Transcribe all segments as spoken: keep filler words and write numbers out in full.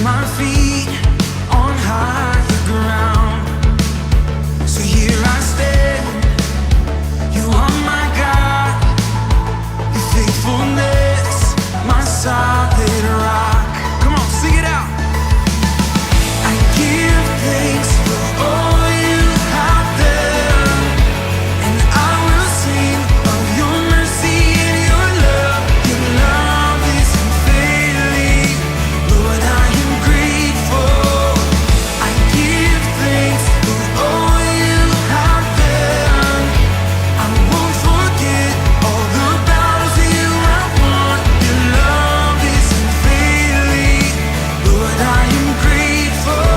My feet on higher ground. So here I stand. You are my God. Your faithfulness, my solid rock. Come on, sing it out. I give thanks for all you have done. And I will sing of your mercy and your love. Your love is unfailing. Lord, I am grateful. I give thanks for all you have done. I won't forget all the battles you have won. Your love is unfailing. Lord, I am grateful.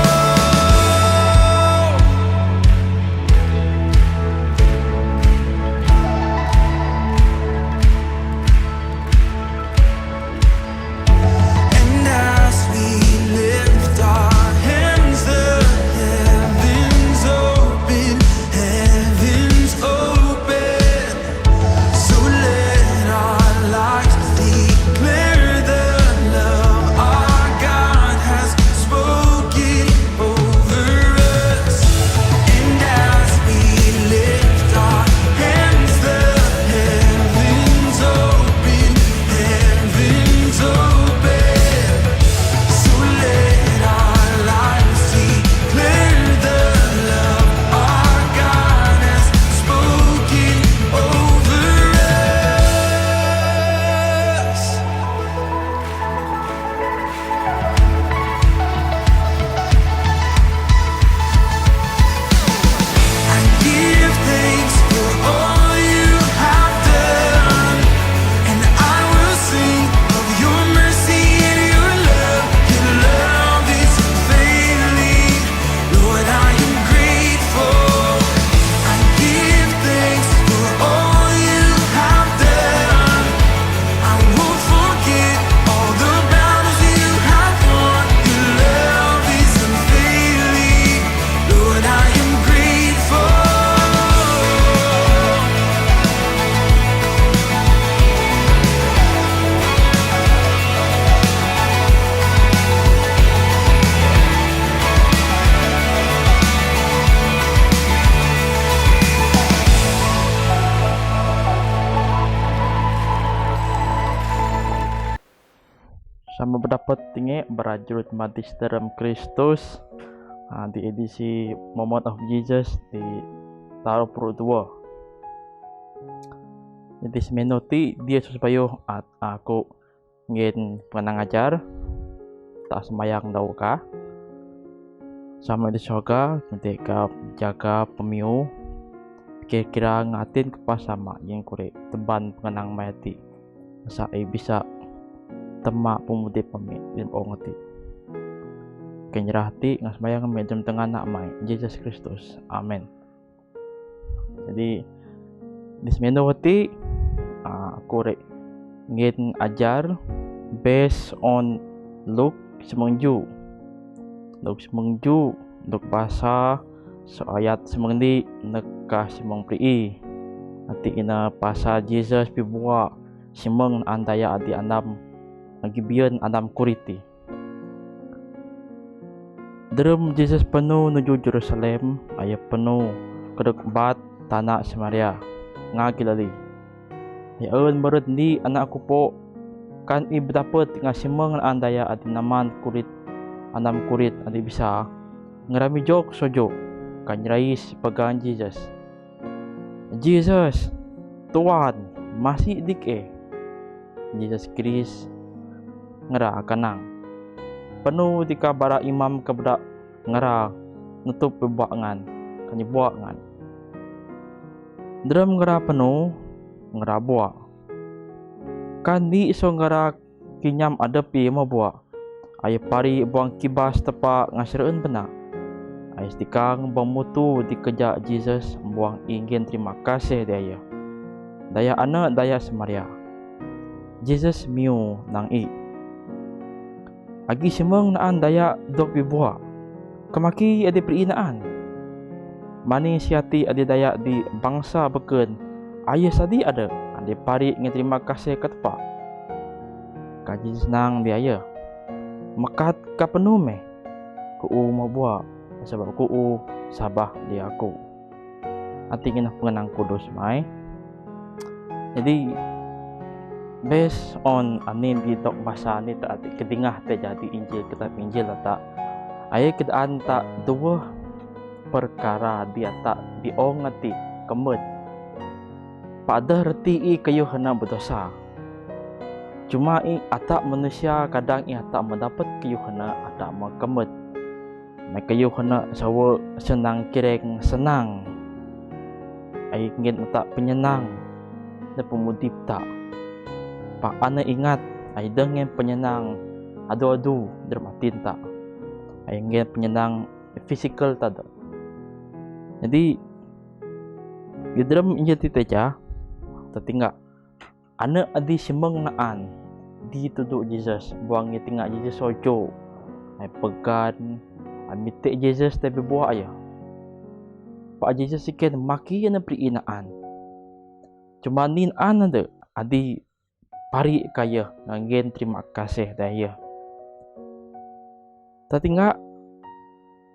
And as we lift our hands, the heavens open, heavens open. So let our lives declare the love our God has spoken over us. And as we lift our hands, the heavens open, heavens open. So let our lives declare the love our God has spoken over us. I give thanks for all you have done, and I will sing of your mercy and your love. Your love is unfailing. Lord, I am grateful. I give thanks for all you have done. I won't forget all the battles you have won. Your love is unfailing. Lord, I am grateful. Selamat berdapat tinggi, berajut mati dalam Kristus. Ah, di edisi Moment of Jesus di taruh perut dua. Jadi semenu ti dia sesuai at aku ingin pengenang ajar. Tak sembahyang dahulu kah? Sama di sorga, merdeka jaga pemiu. Kira-kira ngatin ke pasama yang kure teban pengenang mayati. Sa ai bisa tema pemudip pemi lim ong ati. Kenyerah ti ngas mayang medem tengah nak mai Jesus Kristus. Amin. Jadi di semenu ati, ah, aku rek ngin ajar based on Luke semengju. Luke semengju, Luke basa so ayat semengdi neka semengpri. Ati ina pasal Jesus pi bua semeng andaya adi anam, agi bian anam kuriti. Derem Jesus penu nuju Jerusalem, aya penu kedek bat tanak Samaria, nga Galili. Aya en meret ni anak kupo, kan i bedapet nga semeng andaya adi naman kurit, anam kurit adi bisa, ngerami jok sojo, kan rais pegang Jesus. Jesus, Tuan, masih dik eh. Jesus Kristus ngera kanang. Penu dika bara imam kebeda ngera nutup buak ngan, kan buak ngan. Derem ngera penu, ngera buak. Kan ni so ngera kinyam adep i mabuak. Aya pari buang kibas tepa ngasreun bena. Aya setikang buang mutu dikeja Jesus buang ingin terima kasih di aya. Daya anak daya Samaria. Jesus miu nang i. Agi semeng naan daya dok bi buak. Kemaki adi peri naan. Mani siati adi daya di bangsa beken. Aya sadi ada adi pari ngi terima kasih ke tepa. Ka Jesus nang di aya. Makat ka penu meh, ku u mabua, sabab ku u sabah di aku. Ati ngin pengenang kudus mai. Jadi, based on ani di tok basa ni ta ati kedingah te jadi Injil, kitab Injil ta. Aya keadaan ta dua perkara di ata di ong ati kemut. Pada reti i kayuh hana berdosa. Cuma i ata manusia kadang i ata mendapat kayuh hana ata mekemut. Mai kayuh hana sawa senang kireng senang. Ai ngin ata penyenang da pemudip ta. Pa ana ingat, ai dengin penyenang adu-adu dermatin ta. Ai ngin penyenang fizikal ta da. Jadi, di dalam injil ti teja, ta tinggal. Anak adi simeng naan di tudu Jesus, buang ngi tinggal Jesus sojo. Ai pegan, ai mitik Jesus tapi buah aya. Pa Jesus iken maki ana pri naan. Cuma nin an ada adi pari kaya nganggen terima kasih daya. Tatingga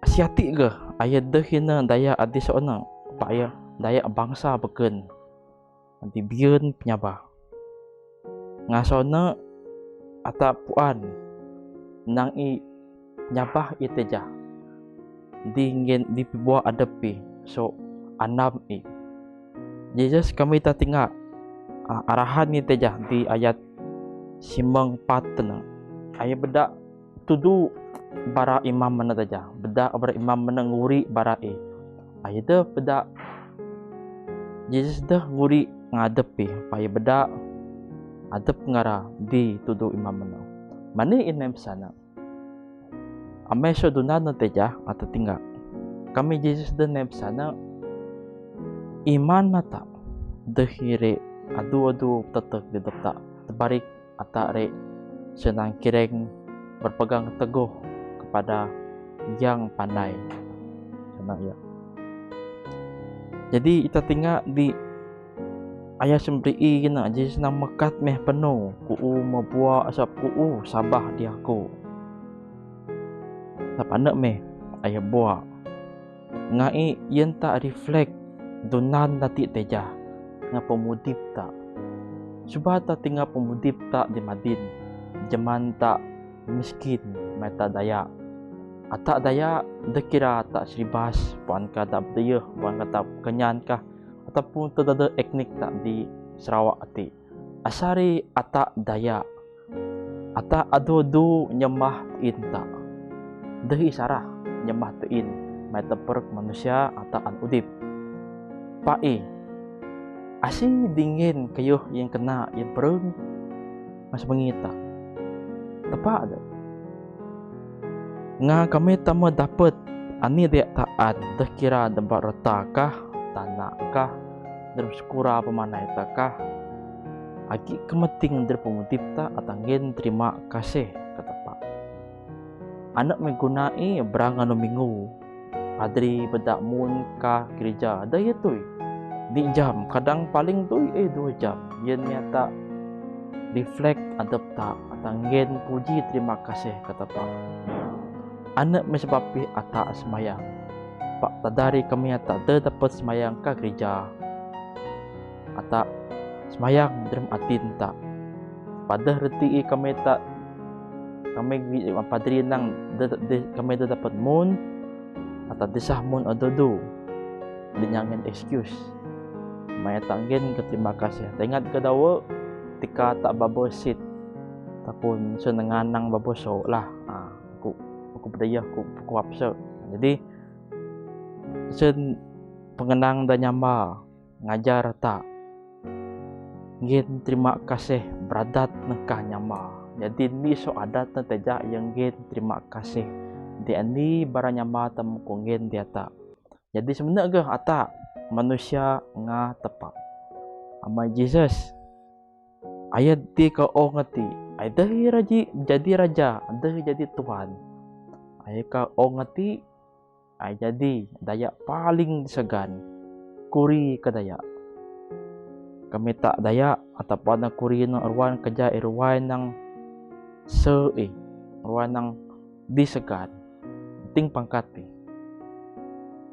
siati ga aya deh ina daya adi sona pa aya daya bangsa beken. Adi biun penyabah. Ngasona ata puan nang i nyabah i teja. Di ngin di pibua adepi so anam i. Jesus kami tatingga arahan ni teja di ayat simang patna. Aya beda tudu bara imam mana teja. Beda bara imam mana nguri bara i. Aya deh beda Jesus deh nguri ngadep i. Aya beda adep ngara di tudu imam mana. Mani inem sana. Amai so dunana teja ata tingga. Kami Jesus de neb sana iman nata dehire adu-adu tetek di depta tebarik ata re senang kireng berpegang teguh kepada yang pandai. Sana ya. Jadi ita tingga di Aya sembri i kena Jesus nang mekat meh penu ku u mabua asap ku u sabah di aku. Sap anak meh aya bua. Ngai yen ta reflect dunan dati teja nga pemudip ta. Suba ta tinggal pemudip ta di madin. Jaman ta miskin mai ta daya. Ata daya dekira ta seribas puan ka ta bedayuh puan ka ta kenyan ka. Ataupun tedada etnik ta di Sarawak ati. Asari ata daya. Ata adu-adu nyembah tiin ta. Dehi sarah nyembah tiin. Mai teperek manusia ata an udip. Pai. Asi dingin kayuh yang kena yang bereng. Mas mengita. Tepak ada. Nga kami tama dapet ani dek taan deh kira dempat reta kah, tanah kah, dalam sekura pemanai ta kah. Agi kemeting dari pemudip ta atanggen terima kasih kata pak. Anak menggunai berang anu minggu. Padri bedak mun ka gereja daya tui. Di jam kadang paling tui eh dua jam. Yen nyata reflect adep ta atanggen puji terima kasih kata pak. Anak mesebab pi ata semayang. Pak tadari kami ata de dapat semayang ka gereja. Ata semayang dalam atin ta. Pada reti i kami ta kami padri nang de, de, kami de dapat mun ata desah mun adodo. Dinyangin excuse. Maya tanggen ke terima kasih. Tengah ke dawa tika tak babosit. Tapun senengan nang baboso lah. Ah, aku aku pedaya aku aku apsa. Jadi sen pengenang da nyama ngajar ta. Ngin terima kasih beradat nengkah nyama. Jadi ni so adat na teja yang ngin terima kasih. Di ani bara nyama tamu ku ngin dia ta. Jadi sebenarnya ata manusia nga tepak. Amai Jesus. Ayat ti ka ong ati. Ai dehi raji jadi raja, dehi jadi tuhan. Ai ka ong ati ai jadi daya paling segan kuri ke daya. Kami tak daya ataupun kuri nang ruan keja iruai nang se i. ruwai nang di sagan, ting pangkat ti.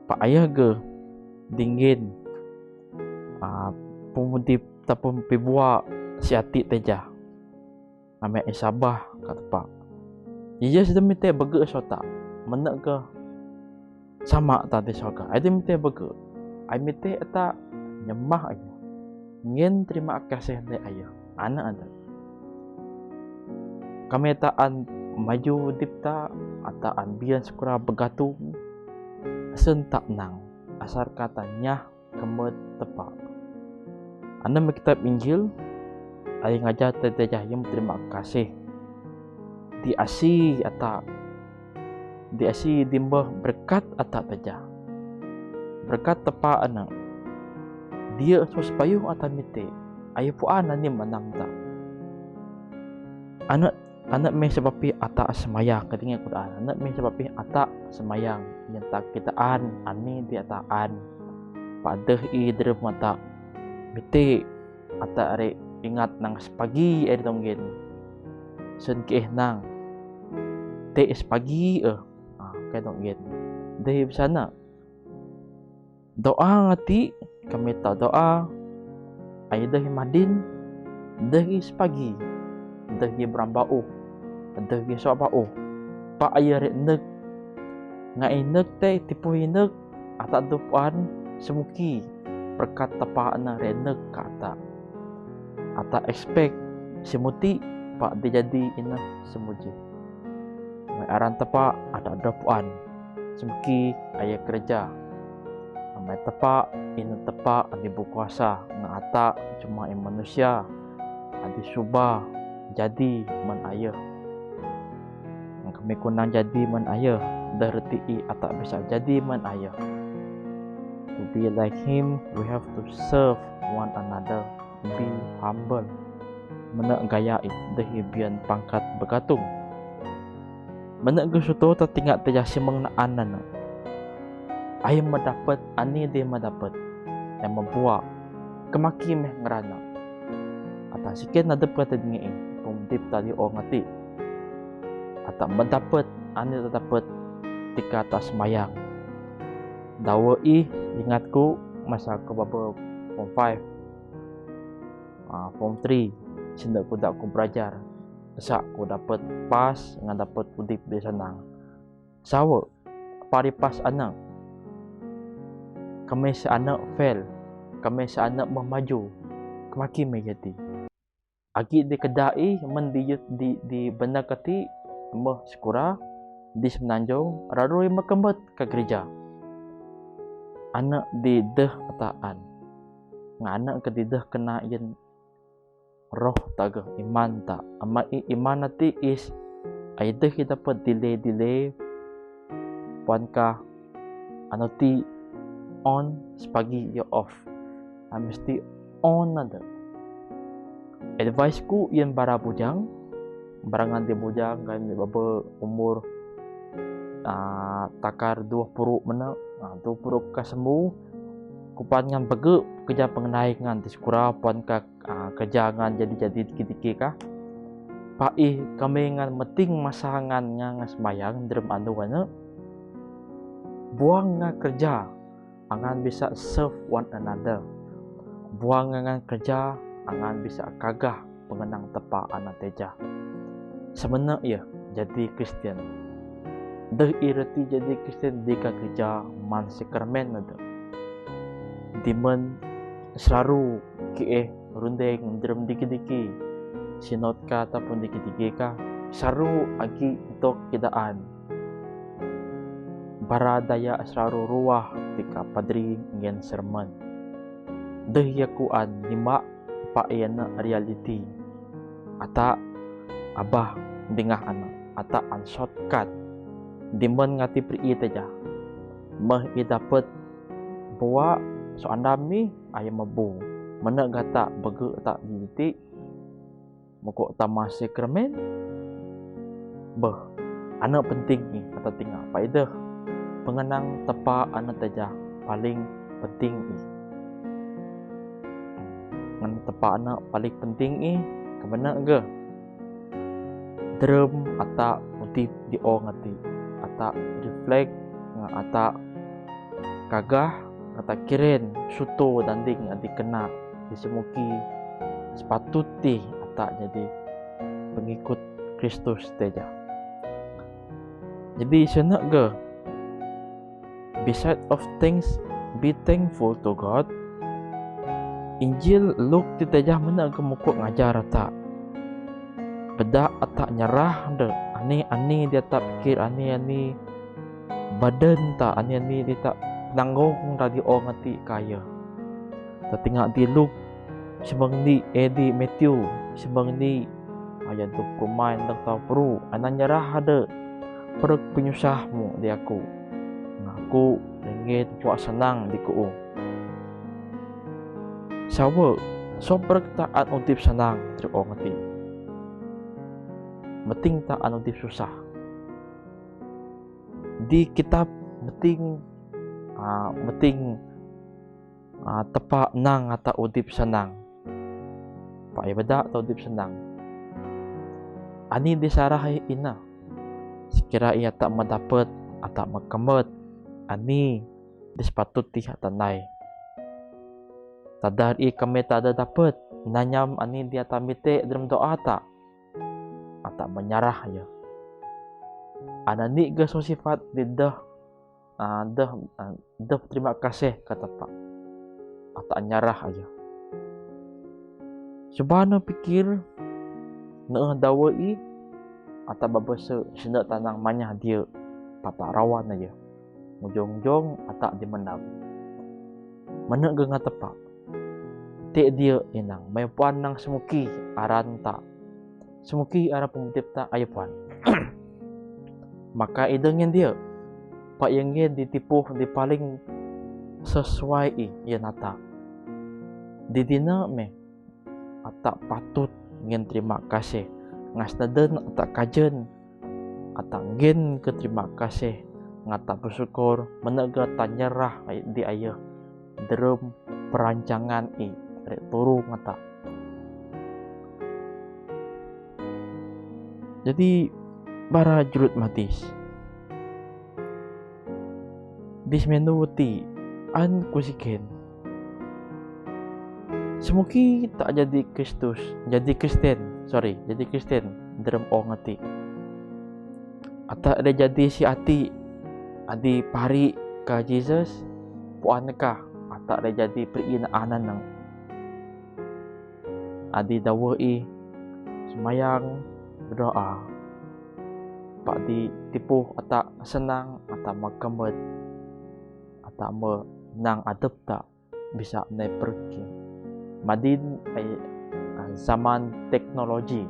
Pă ayơ gơ dingin, a, pemudi tapun pibua si ati tejah. Ame isabah ka tepă. Iya sida mite bagi sota. Menegga sama ta di sorga. Ai di mite bagi. Ai mite ata nyembah ayah. Ngen terima kasih de ayah. Anak ada. Kami ta an maju dipta ata an bian sekura begatung. Sentak nang. Asar kata nyah kemut tepă. Anda mengkitab Injil, ai ngajar tejah yang terima kasih. Di asi ata, di asi dimbah berkat ata tejah. Berkat tepă anak. Dia sus payung ata mite. Ayo puan ani manam ta. Anak Anak me sebab pi ata semayang, kedengar Quran. Anak me sebab pi ata semayang. Yang tak kita an, ani di ata an. Padah i derma tak. Mite ata re ingat nang sepagi ai donggen. Sen ke nang. Te sepagi eh. Ah, ke donggen. Deh sana. Doa ngati, kami ta doa. Ai deh madin, deh sepagi, deh brambau, deh sobau. Pă ai re nek. Ngai nek te tipu nek, ata dupan semuki. Perkat tepă na re nek kata. Ata expect semuti pă dijadi ina semuji. Ngai aran tepă ata dupan. Semuki ai kereja. Amai tepă, ina tepă adi berkuasa, nga ata cuma i manusia, adi suba jadi man ayah. Kami kunang jadi man ayah, derti i ata bisa jadi man ayah. To be like him, we have to serve one another. Be humble. Mena gaya i, deh bian pangkat begatung. Mena ge suto ta tingat tejah simeng na anan. Ai madapat, ani deh madapat. Ai mabua. Kemaki meh ngerana. Ata siken nadep kata dingi i. Pemdip tadi o ngati. Ata madapat, ani ta dapat. Tika ta semayang. Dawa i, ingatku, masa ku baba form five. Ah, form three, senda ku dak ku berajar. Sa ku dapat pas, ngan dapat udip di sanang. Sawa, pari pas anak. Kami seanak fail, kami seanak memaju. Kemaki me jadi. Agi di kedai, men di, di, di benda kati, meh sekura, di semenanjung, rarui mekembet ke gereja. Anak di deh ataan. Nga anak ke di deh kena yen roh ta ge iman ta. Ama i iman ati is ai deh kita pet delay-delay puan ka anu ti on sepagi ya off. Ha mesti on ada. Advice ku yen bara bujang, barangan di bujang kan di baba umur, ah, takar dua puluh mena, ah, dua puluh ka sembu, kupan ngan bege kerja pengenai ngan di sekura puan ka ah, kerja ngan jadi-jadi dikit-dikit kah. Pă i kami ngan meting masa ngan ngan semayang derem anu kana. Buang ngan kerja, angan bisa serve one another. Buang ngan kerja, angan bisa kagah pengenang tepă anak tejah. Semena ya jadi Kristian. Deh i reti jadi Kristian deka kerja man sakramen ada. Dimen selaru ke eh rundeng derem diki-diki sinot ka ataupun diki-diki ka selaru agi tok kidaan. Bara daya selaru ruah tika padri ngen sermon. Deh ya kuan nyimak pă ena realiti. Ata abah dengah anak, ata an shortcut. Dimen ngati pri i teja. Meh i dapet buak so andam mi ayam mebu. Mena gata bege tak di titik. Mukuk tama sakramen. Beh, anak penting ni kata tinggal. Paidah pengenang tepă anak teja paling penting ni. Ngan tepă anak paling penting ni kemana ga? Drum atak di ong ati, ata reflect, nga ata kagah, ata kiren, suto danding ati kena di semuki sepatut ti ata jadi pengikut Kristus teja. Jadi sene ge, beside of things, be thankful to God. Injil Luk ti teja mene ge muku ngajar ata beda ata nyerah de ani-ani di ata pikir, ani-ani badan ta, ani-ani di ata penanggong ta di ong ati kaya. Tatingga di Luk semengni, eh, di Matthew semengni ayat dua puluh mai endang tau peru, ana nyerah de perek penyusah mu di aku. Ngaku lenggit puak senang di ku. Sawe, so perek ta an udip senang, truk ong ati. Meting ta an udip susah. Di kitab meting, ah, meting, ah, tepa nang ata udip senang. Pak ai beda ta udip senang. Ani disarah ai ina. Sekira ia ata medapet, ata mekemet, ani di sepatut ti ata nai. Tadar i kami tada dapet, nanyam ani di ata mite dalam doa ta, ata menyerah aja. Ana ni ge so sifat di deh, ah, deh, ah, deh terima kasih kata Pak. Ata nyerah aja. Cuba ne pikir, ne dawa i, ata babese senda tanang manyah dia, pata rawan aja. Ujung-ujung ata di mendam. Mene ge ngata Pak. Te dia inang, mai puan nang semuki aran ta. Semuki aran pemutip ta, ayo puan. Maka ideng ngen dia, Pak, yang ngen ditipuh di paling sesuai i, ya nata. Di dina meh, ata patut ngen terima kasih. Ngas naden ata kajen, ata ngen ke terima kasih. Ngata bersyukur, mene ge ata nyerah di ayah. Derum perancangan i, rek turu ngata. Jadi, bara jurut matis. Di semenu ti, an kusiken. Semuki tak jadi Kristus, jadi Kristen, sorry, jadi Kristen, derum ong ati. Ata de jadi si ati, adi pari ka Jesus, puan ka, ata de jadi periin anan nang. Adi dawa i, semayang, berdoa. Pak di tipuh ata senang, ata mekemet, ata menang adep ta bisa nai pergi. Madin ai, ah, zaman teknologi.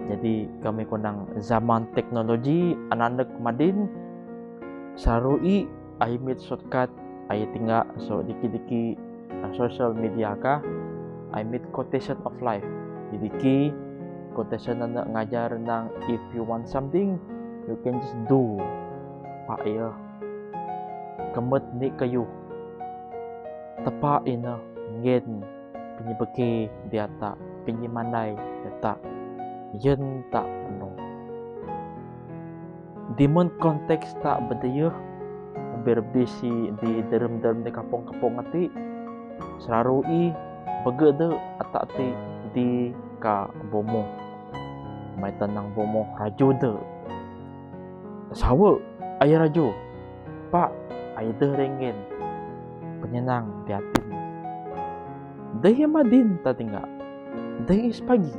Jadi kami kunang zaman teknologi, anak-anak madin, saru i ai mit shortcut, ai tingga so diki-diki, ah, social media ka, ai mit quotation of life. Jadi ki quotation anak ngajar nang, if you want something, you can just do. Pak ya, kemet ni kayu. Tepa ina ngen penyebeke diata, penyemandai diata, yen ta penuh. Di men konteks ta bedayuh, berbisi di derem-derem di kapong-kapong ati, seraru i begede ata ti di ka bomoh. Mai tanang bomoh raju de. Sawa, ai raju. Pak, ai deh rengen. Penyenang di atin. Deh madin ta tingga. Deh is pagi.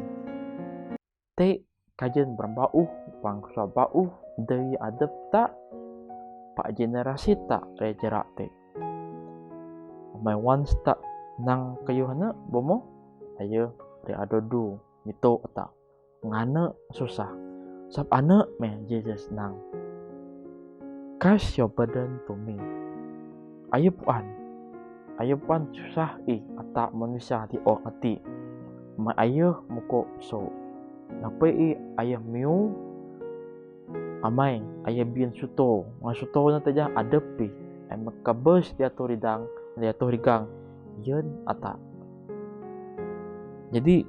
Te kajen berambauh, bangsa bauh, deh adep ta. Pak generasi ta re jerak te. Mai once ta nang kayu hana bomoh, ayo re adodu mito ta. Ngana susah. Sab anak meh Jesus nang. Cast your burden to me. Ayo puan. Ayo puan susah i ata manusia di ong ati. Mai ayo muko so. Napa i ayo miu. Amai, ayo bin suto. Nga suto na teja adep i. Ai makabes di atu ridang, di atu rigang. Yen ata. Jadi,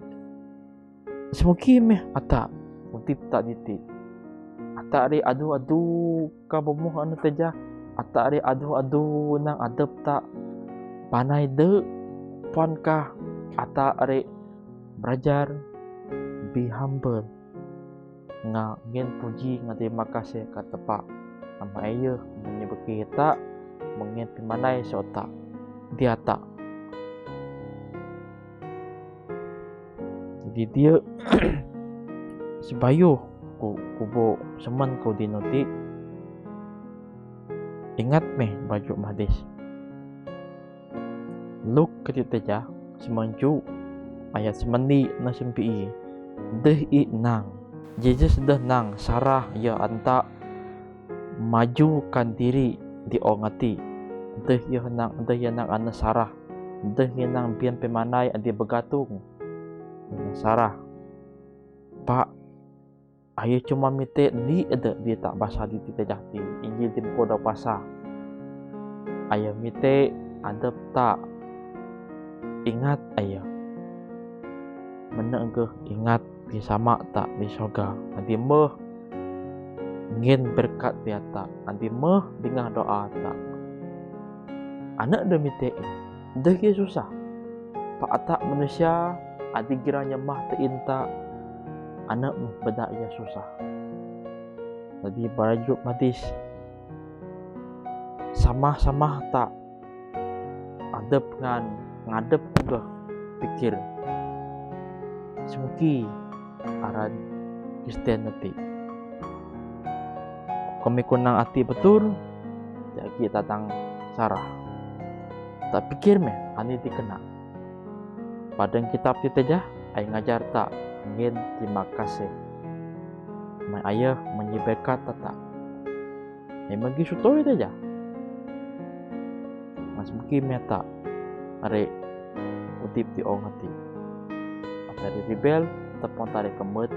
semuki meh ata, udip ta diti. Atah ri adu-adu ka bu moh anu tejah. Atah ri adu-adu nang adep ta. Panai de pon ka atah ri berajar be humble. Nga ngen puji nga terima kasih ka Tapa. Ama ayu menye beki ta mengen pimanai sota diata. Jadi dia sebayu ku kubo semen ku dinuti. Ingat meh baju madis. Luk keti tejah semenju ayat semeni na sempi i. Deh i nang. Jesus deh nang sarah ya anta maju kan diri di ong ati. Deh ya nang, deh ya nang ana sarah. Deh ya nang bian pemanai adi begatung. Sarah. Pak, ayu cuma mite ni ada di tak basa di titejah ti Injil di muko da pasa. Ayu mite adep tak ingat ayu. Menegeh ingat di sama tak di sorga. Adi meh ngen berkat diata. Adi meh dingah doa tak. Anak da mite deh ya susah. Pak atak manusia adi gira nyemah teinta anak beda ya susah. Jadi barajuk madis. Samah-samah tak adep ngan ngadep ke pikir. Semuki aran Kristen neti. Kami kunang ati betul, jagi tatang sarah. Tak pikir meh ani dikena. Padang kitab ti tejah ai ngajar tak ngen terima kasih. Mai ayah menye berkat tak. Ai magi sutoi tejah. Mas mungkin meta are udip di ong ati. Atari rebel tepon tari kemet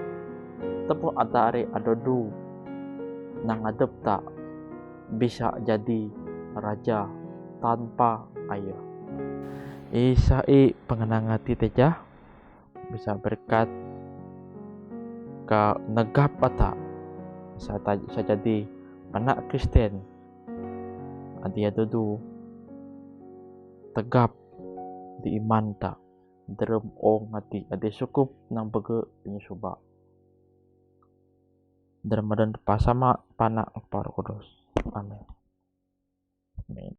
tepon atari adodu nang adep tak bisa jadi raja tanpa ayah. Isai pengenang ati tejah bisa berkat ka negap ata bisa jadi anak Kristen adi adodu tegap di iman ta derem ong ati adi sukup nang bege ini suba. Dalam badan Tapa Sama, Panak, Roh Kudus. Amin. Amin.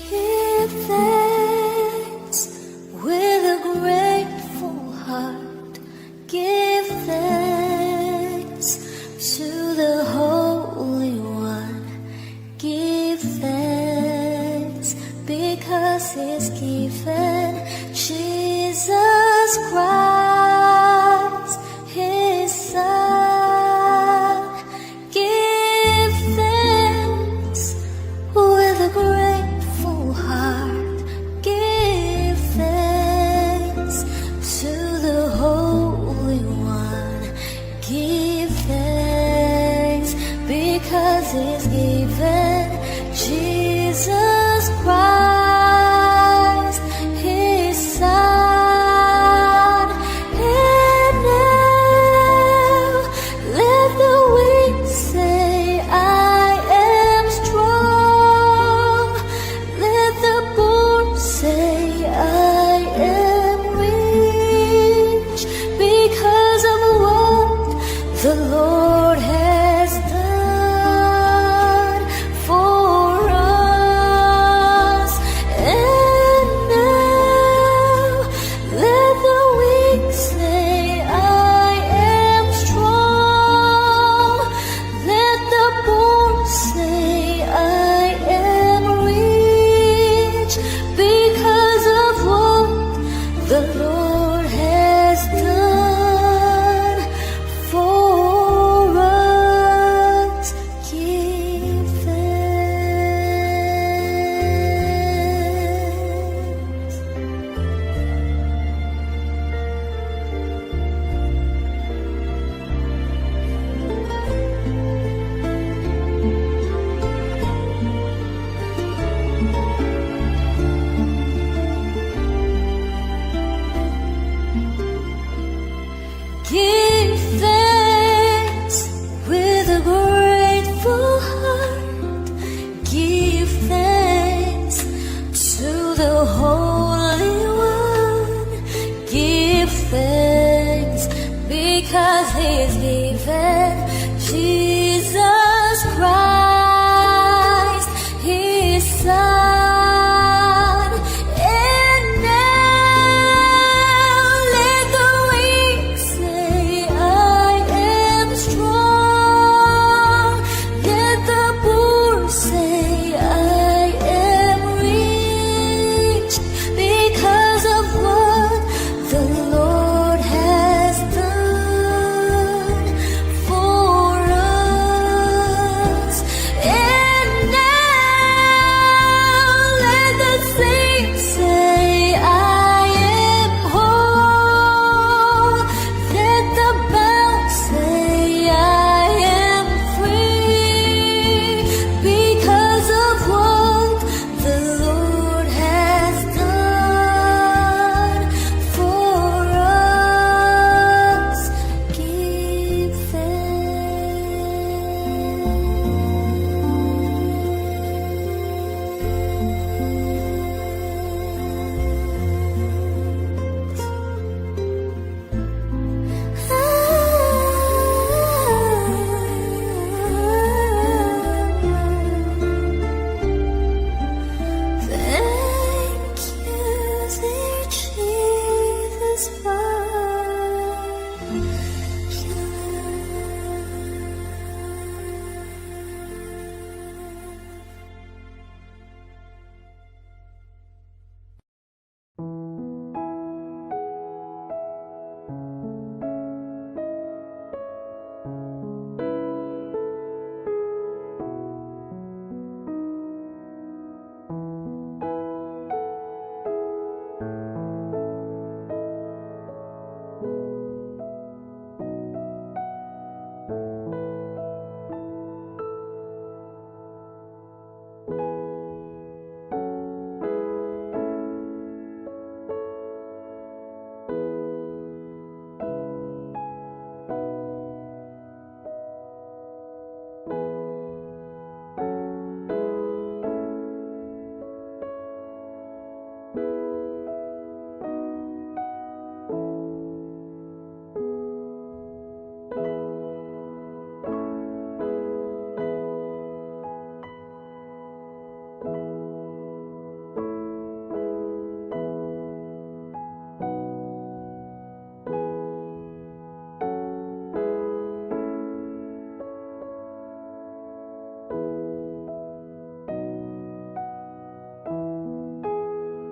Give thanks with a grateful heart. Give thanks to the Holy One. Give thanks because He's given Jesus Christ, His Son. Give thanks with a grateful heart. Give thanks to the Holy One. Give thanks because He's given Jesus Christ.